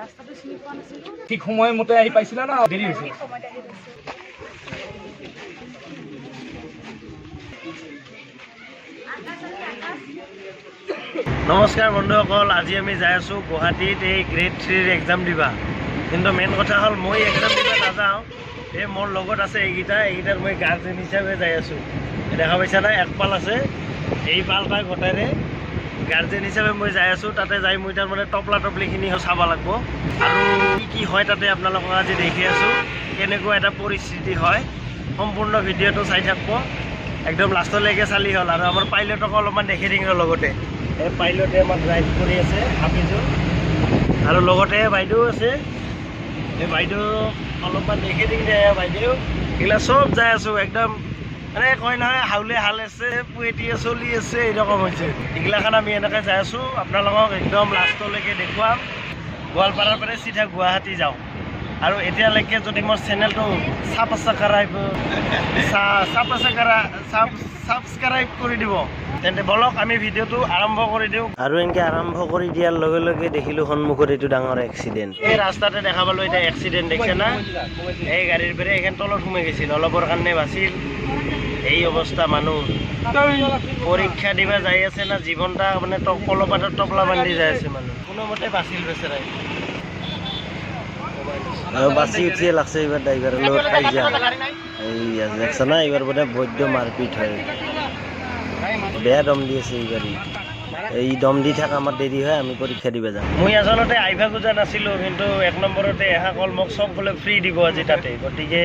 ৰাস্তাটো চিনি পোৱা নাছিলোঁ। ঠিক সময়মতে আহি পাইছিলা না দেৰি হৈছে? ঠিক সময়ত আহি পাইছোঁ। নমস্কাৰ বন্ধুসকল, আজি আমি যাই আছোঁ গুৱাহাটীত এই গ্ৰেড থ্ৰীৰ এক্সাম দিবা। কিন্তু মেইন কথা হ'ল, মই এক্সাম দিবা নাযাওঁ। এই মোৰ লগত আছে এইকেইটা, এইকেইটাৰ মই গাৰ্জেন হিচাপে যাই আছোঁ। দেখা পাইছা নাই, এক পাল আছে, এই পালটা গোটেৰে গাৰ্জেন হিচাপে মই যাই আছোঁ। তাতে যাই মই তাৰমানে টপলা টপলিখিনি চাব লাগিব আৰু কি কি হয় তাতে আপোনালোকক আজি দেখি আছোঁ, কেনেকুৱা এটা পৰিস্থিতি হয়। সম্পূৰ্ণ ভিডিঅ'টো চাই থাকিব, একদম লাষ্টলৈকে চালি হ'ল। আৰু আমাৰ পাইলটক অলপমান দেখি দিম লগতে। এই পাইলটে আমাক ড্ৰাইভ কৰি আছে, হাফিজুল, আৰু লগতে বাইদেউ আছে। এই বাইদেউ অলপমান দেখি দিম দে বাইদেউ। এইগিলা চব যাই আছোঁ, একদম মানে কয় নহয়, হাউলে হাল আছে, পুৱেটিয়ে চলি আছে, এইৰকম হৈছে। এইগিলাখান আমি এনেকৈ যাই আছোঁ, আপোনালোকক একদম লাষ্টলৈকে দেখুৱাম। গোৱালপাৰাৰ পৰাই চিধা গুৱাহাটী যাওঁ। আৰু এতিয়ালৈকে যদি মোৰ চেনেলটো ছাবস্ক্ৰাইব কৰি দিব, তেন্তে বলক আমি ভিডিঅ'টো আৰম্ভ কৰি দিওঁ। আৰু এনেকৈ আৰম্ভ কৰি দিয়াৰ লগে লগে দেখিলোঁ সন্মুখত এইটো ডাঙৰ এক্সিডেণ্ট। এই ৰাস্তাতে দেখা পালোঁ এতিয়া এক্সিডেণ্ট, দেখিছে না? এই গাড়ীৰ পৰা এইখন তলত সোমাই গৈছিল, অলপৰ কাৰণে বাচিল। এই অৱস্থা, মানুহ পৰীক্ষা দিবা যাই আছে না জীৱনটা মানে কলপাতত টপলা বান্ধি যাই আছে মানুহ। কোনোমতে বাচিল বেচেৰাই। বাচি উঠিয়ে লাগছে এইবাৰ ড্ৰাইভাৰৰ লগত কাজিয়া। এই দেখছ না, এইবাৰ বোধহয় বৈদ্য মাৰপিট হয়। বেয়া দম দি আছে এইবাৰ ই। এই দম দি থাকা, আমাৰ দেৰি হয়, আমি পৰীক্ষা দিব যাম। মই আচলতে আহিব খোজা নাছিলোঁ, কিন্তু এক নম্বৰতে এহা কল মোক চব বোলে ফ্ৰী দিব আজি তাতে। গতিকে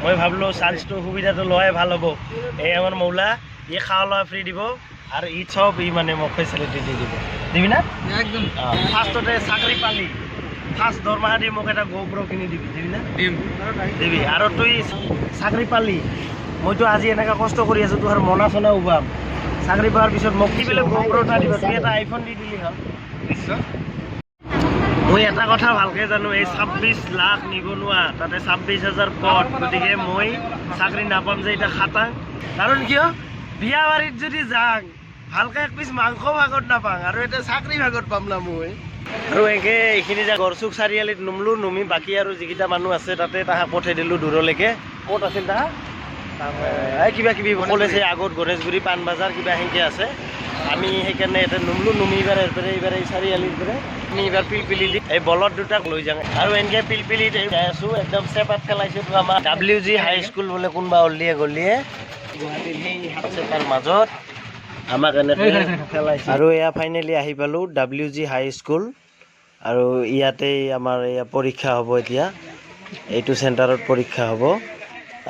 মই ভাবিলোঁ চান্সটো, সুবিধাটো লোৱাই ভাল হ'ব। এই আমাৰ মৌলা, ই খোৱা লোৱা ফ্ৰী দিব আৰু ই চব ই মানে মোক ফেচিলিটি দি দিব। দিবি না? একদম। ফাৰ্ষ্টতে চাকৰি পালি ফাৰ্ষ্ট দৰমহা দি মোক এটা গোপ্ৰ কিনি দিবি, দিবি না? দিম। দিবি। আৰু তুই চাকৰি পালি, মইতো আজি এনেকা কষ্ট কৰি আছো, তোৰ মনা চনা উবাম। চাকৰি পোৱাৰ পিছত মোক কি বোলে গোপ্ৰ এটা দিবা, তুই এটা আইফোন দি দিলি হ'ল। নিশ্চয়। মই এটা কথা ভালকে জানো, এই 26 লাখ নিবনুৱা, তাতে 26 হাজাৰ পদ। গতিকে মই চাকৰি নাপাম যে এতিয়া খাটাং। কাৰণ কিয়, বিয়া বাৰীত যদি যাং, ভালকে এক পিচ মাংস ভাগত নাপাং, আৰু এতিয়া চাকৰি ভাগত পাম না মই? আৰু এনেকে এইখিনি যে গড়চুক চাৰিআলিত নুমলো, নুমি বাকী আৰু যিকেইটা মানুহ আছে তাতে তাহাক পঠাই দিলোঁ দূৰলৈকে। ক'ত আছিল তাহা? এই কিবা কিবি কলেজ, আগত গণেশগুৰি, পাণবজাৰ, কিবা সেনেকে আছে। আমি সেইকাৰণে ইয়াতে নুমলো। নুমি এইবাৰ এইবাৰ এইবাৰ এই চাৰিআলিৰ পৰা আমি এইবাৰ পিলপিলি দি এই বলদ দুটাক লৈ যাওঁ। আৰু এনেকে পিলপিলিত এই যাই আছোঁ, একদম চেপাত পেলাইছোঁ। আমাৰ ডাব্লিউ জি হাই স্কুল বোলে কোনোবা অলিয়ে গলিয়ে গুৱাহাটীৰ সেই চেপাৰ মাজত আমাক এনেকে পেলাইছে। আৰু এয়া ফাইনেলি আহি পালোঁ ডাব্লিউ জি হাই স্কুল। আৰু ইয়াতেই আমাৰ এয়া পৰীক্ষা হ'ব এতিয়া, এইটো চেণ্টাৰত পৰীক্ষা হ'ব।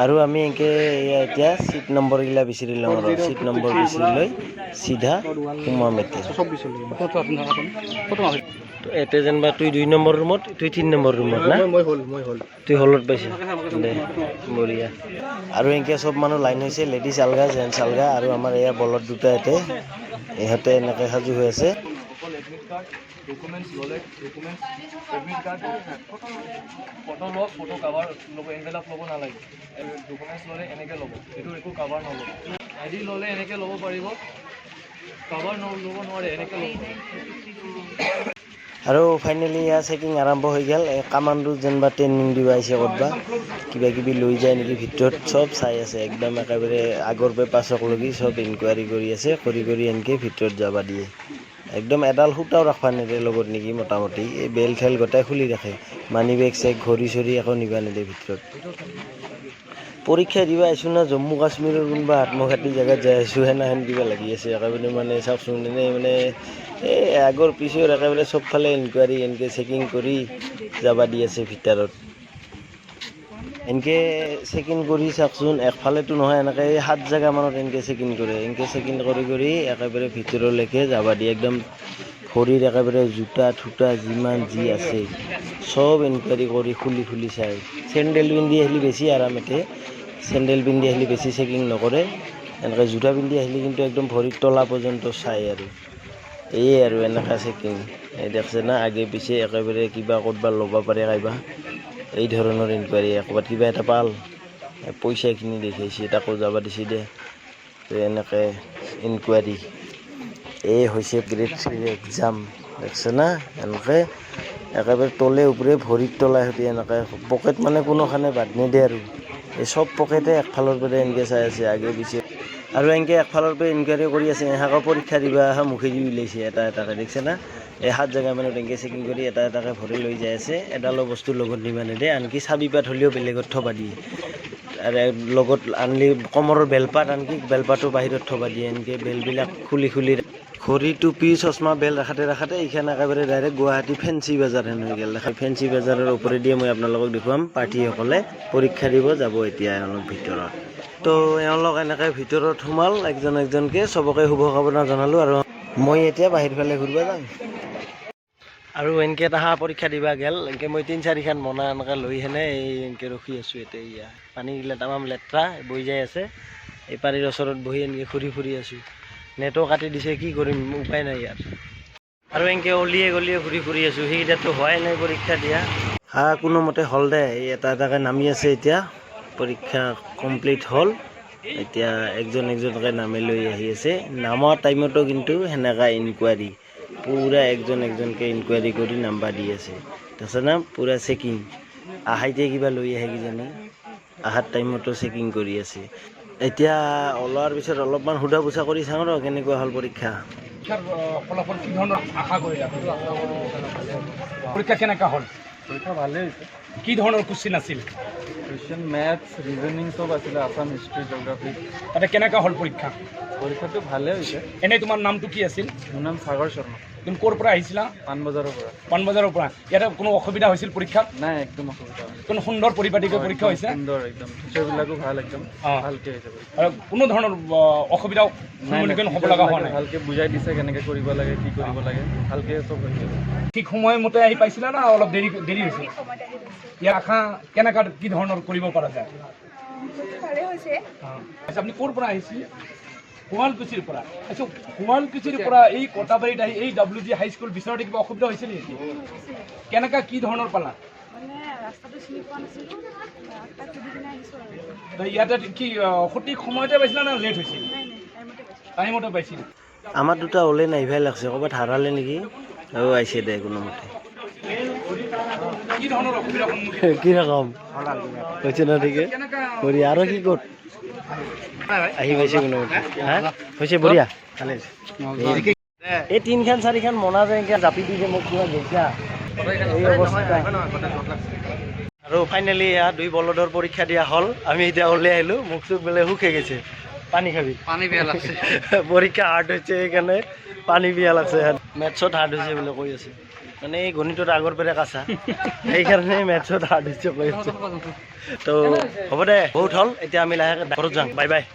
আৰু আমি এনেকে এয়া এতিয়া চিট নম্বৰগিলা বিচাৰি লওঁ, আৰু চিট নম্বৰ বিচাৰি লৈ চিধা সোমাম এতিয়া। ইয়াতে যেনিবা তুই 2 নম্বৰ ৰুমত, তুই 3 নম্বৰ ৰুমত না? মই হ'ল। তুই হলত পাইছা দে, বঢ়িয়া। আৰু এনেকে চব মানুহ লাইন হৈছে, লেডিজ আলগা, জেণ্টছ আলগা। আৰু আমাৰ এয়া বলদ দুটা ইয়াতে, ইহঁতে এনেকে সাজু হৈ আছে। অকল এডমিট কাৰ্ড, ডকুমেণ্টছ ল'লে, ডকুমেণ্টছ, এডমিট কাৰ্ড, ফটো লওক। ফটো কাভাৰ ল'ব, এনভেলাপ ল'ব নালাগে। ডকুমেণ্টছ ল'লে এনেকৈ ল'ব, এইটো একো কাভাৰ নল'ব। আই ডি ল'লে এনেকৈ ল'ব পাৰিব, কাভাৰ ল'ব নোৱাৰে, এনেকৈ ল'ব। আৰু ফাইনেলি এয়া চেকিং আৰম্ভ হৈ গ'ল। এই কামাণ্ডো যেনিবা ট্ৰেইনিং দিব আহিছে, ক'তবা কিবা কিবি লৈ যায় নেকি ভিতৰত, চব চাই আছে। একদম একেবাৰে আগৰ পৰা পাছক লগি চব ইনকুৱাৰী কৰি আছে। কৰি কৰি এনেকৈ ভিতৰত যাব দিয়ে। একদম এডাল সূতাও ৰাখবা নেদে লগত নেকি মোটামুটি। এই বেল থেল গোটাই খুলি ৰাখে। মানি বেগ চেগ, ঘড়ী চৰি একো নিবা নেদে ভিতৰত। পৰীক্ষা দিব আহিছোঁ না জম্মু কাশ্মীৰৰ কোনোবা আত্মঘাতী জেগাত যাই আছোঁ, সেনাহেন কিবা লাগি আছে একেবাৰে। মানে চাওকচোন, এনেই মানে এই আগৰ পিছৰ একেবাৰে চবফালে ইনকুৱাৰী, এনেকৈ চেকিং কৰি যাবা দি আছে ভিতৰত। এনেকৈ চেকিং কৰি চাওকচোন, একফালেতো নহয়, এনেকৈ সাত জেগা মানত এনেকৈ চেকিং কৰে। এনেকৈ চেকিং কৰি কৰি একেবাৰে ভিতৰলৈকে যাবা দিয়ে। একদম ভৰিৰ একেবাৰে জোতা থোতা যিমান যি আছে চব ইনকুৱাৰী কৰি খুলি খুলি চায়। চেণ্ডেল পিন্ধি আহিলে বেছি আৰাম এতে। চেণ্ডেল পিন্ধি আহিলে বেছি চেকিং নকৰে। এনেকৈ জোতা পিন্ধি আহিলে কিন্তু একদম ভৰিৰ তলা পৰ্যন্ত চায়। আৰু এইয়ে আৰু এনেকুৱা চেকিং। এই দেখছে না, আগে পিছে একেবাৰে কিবা ক'তবা ল'ব পাৰে কাইবা, এই ধৰণৰ ইনকুৱাৰী। ক'ৰবাত কিবা এটা পাল, পইচাখিনি দেখাইছে, তাকো যাব দিছে দে। তো এনেকৈ ইনকুৱাৰী। এই হৈছে গ্ৰেড থ্ৰীৰ এক্সাম, দেখছে না এনেকৈ। একেবাৰে তলে ওপৰে ভৰিৰ তলাই সৈতে এনেকৈ পকেট মানে কোনোখানে বাদ নিদিয়ে আৰু। এই চব পকেটে একফালৰ পৰা এনেকৈ চাই আছে আগে পিছে আৰু এনেকৈ একফালৰ পৰা ইনকুৱাৰী কৰি আছে। এহাকো পৰীক্ষা দিবা অহা মুখেদি উলাইছে এটা এটাকৈ, দেখিছে না? এই সাত জেগা মানত এনেকৈ চেকিং কৰি এটা এটাকৈ ভৰি লৈ যাই আছে। এডালো বস্তু লগত নিব নিদিয়ে, আনকি চাবি পাত হ'লেও বেলেগত থ'বা দিয়ে আৰু লগত আনলি কমৰৰ বেলপাত, আনকি বেলপাতো বাহিৰত থ'বা দিয়ে। এনেকৈ বেলবিলাক খুলি খুলি ঘড়ী, টুপি, চশমা, বেল ৰাখাতে ৰাখাতে এইখন একেবাৰে ডাইৰেক্ট গুৱাহাটী ফেঞ্চি বজাৰ হেন হৈ গ'ল। ফেঞ্চি বজাৰৰ ওপৰেদিয়ে মই আপোনালোকক দেখুৱাম। প্ৰাৰ্থীসকলে পৰীক্ষা দিব যাব এতিয়া এওঁলোক ভিতৰত। তো এওঁলোক এনেকৈ ভিতৰত সোমাল একজন একজনকে। চবকে শুভকামনা জনালোঁ আৰু মই এতিয়া বাহিৰ ফালে ঘূৰিব যাম। আৰু এনেকৈ তাহা পৰীক্ষা দিবা গেল। এনেকৈ মই তিনি চাৰিখন মোনা এনেকৈ লৈ সেনে এই এনেকৈ ৰখি আছোঁ এতিয়া। ইয়া পানীগিলা তামাম লেতেৰা বৈ যাই আছে। এই পানীৰ ওচৰত বহি এনেকৈ ঘূৰি ফুৰি আছোঁ। নেটো কাটি দিছে, কি কৰিম, উপায় নাই ইয়াত। আৰু এনেকৈ অলিয়ে গলিয়ে ঘূৰি ফুৰি আছোঁ। সেইকেইটাতো হোৱাই নাই পৰীক্ষা দিয়া। হা, কোনোমতে হ'ল দে। এই এটা এটাকৈ নামি আছে এতিয়া। পৰীক্ষা কমপ্লিট হ'ল। এতিয়া একজন একজনকৈ নামি লৈ আহি আছে। নামা টাইমতো কিন্তু সেনেকা ইনকুৱাৰী, পূৰা একজন একজনকৈ ইনকুৱাৰী কৰি নাম্বাৰ দি আছে। তাৰপিছত না পূৰা চেকিং। আহাইতে কিবা লৈ আহে কিজানি। আহাৰ টাইমতো চেকিং কৰি আছে। এতিয়া ওলোৱাৰ পিছত অলপমান সোধা পোছা কৰি চাওঁ ৰ, কেনেকুৱা হ'ল পৰীক্ষা। পৰীক্ষাৰ ফলাফল কি ধৰণৰ আশা কৰিলা? পৰীক্ষা কেনেকুৱা হ'ল? পৰীক্ষা ভালেই হৈছে। কি ধৰণৰ কুৱেশ্যন আছিল? কুৱেশ্যন মেথছ, ৰিজনিং চব আছিলে, আছাম হিষ্ট্ৰী, জিঅ'গ্ৰাফী। তাতে কেনেকুৱা হ'ল পৰীক্ষা? পৰীক্ষাটো ভালেই হৈছে। এনেই তোমাৰ নামটো কি আছিল? মোৰ নাম সাগৰ শৰ্মা। তুমি ক'ৰ পৰা আহিছিলা? পাণবজাৰৰ পৰা। পাণবজাৰৰ পৰা। ইয়াতে কোনো অসুবিধা হৈছিল পৰীক্ষাত? নাই, একদম অসুবিধা হোৱা নাই। কোনো সুন্দৰ পৰিপাটিকৈ পৰীক্ষা হৈছে? সুন্দৰ একদম। টিচাৰবিলাকো ভাল একদম। ভালকে হৈছে পৰীক্ষা। আৰু কোনো ধৰণৰ অসুবিধা সন্মুখীন হ'ব লগা হোৱা নাই? ভালকে বুজাই দিছে কেনেকে কৰিব লাগে, কি কৰিব লাগে। ভালকে চব হৈছে। ঠিক সময়মতে আহি পাইছিলা না অলপ দেৰি দেৰি হৈছিল? সময়ত আহি পাইছোঁ। ইয়াৰ আশা কেনেকুৱা, কি ধৰণৰ কৰিব পৰা যায়? ভালেই হৈছে। আচ্ছা, আপুনি ক'ৰ পৰা আহিছিল? শুৱালকুছিৰ পৰা। আচ্ছা, শুৱালকুছিৰ পৰা এই কটাবাৰীত আহি এই ডাব্লিউ জি হাইস্কুল বিচাৰোঁতে কিবা অসুবিধা হৈছিল নেকি? কেনেকুৱা, কি ধৰণৰ পালা? মানে ৰাস্তাটো চিনি পোৱা নাছিলোঁ, তাক সুধি কিনে আহিছোঁ আৰু। তো ইয়াতে কি সঠিক সময়তে পাইছিলা না লেট হৈছিল? নাই নাই, টাইমতে পাইছোঁ। টাইমতে পাইছিল। আমাৰ দুটা ওলে নাইভাই লাগছে, ক'ৰবাত হাৰালে নেকি। অ', আহিছে দে কোনোমতে। কি ধৰণৰ অসুবিধাৰ সন্মুখীন? কি ৰকম হৈছে না? ঠিকে। কেনেকুৱা? বঢ়িয়া। আৰু কি ক'ত আহি পাইছে কোনোমতে। হা, হৈছে, বঢ়িয়া, ভালে হৈছে। এই তিনখন চাৰিখন মোনা যে এনেকে জাপি দি যে মোক কিবা গৈছা, এই অৱস্থা। আৰু ফাইনেলি এয়া দুই বলদৰ পৰীক্ষা দিয়া হ'ল। আমি এতিয়া ওলাই আহিলোঁ। মুখ চুখ বোলে শুকাই গৈছে। পানী খাবি? পানী বেয়া লাগছে। পৰীক্ষা হাৰ্ড হৈছে, সেইকাৰণে পানী পিয়া লাগছে। মেথছত হাৰ্ড হৈছে বোলে কৈ আছে। মানে এই গণিতত আগৰ পৰাই কাঁচা, সেইকাৰণে মেথছত হাৰ্ড হৈছে কৈ আছে। তো হ'ব দে, বহুত হ'ল। এতিয়া আমি লাহেকৈ ঘৰত যাওঁ। Bye bye.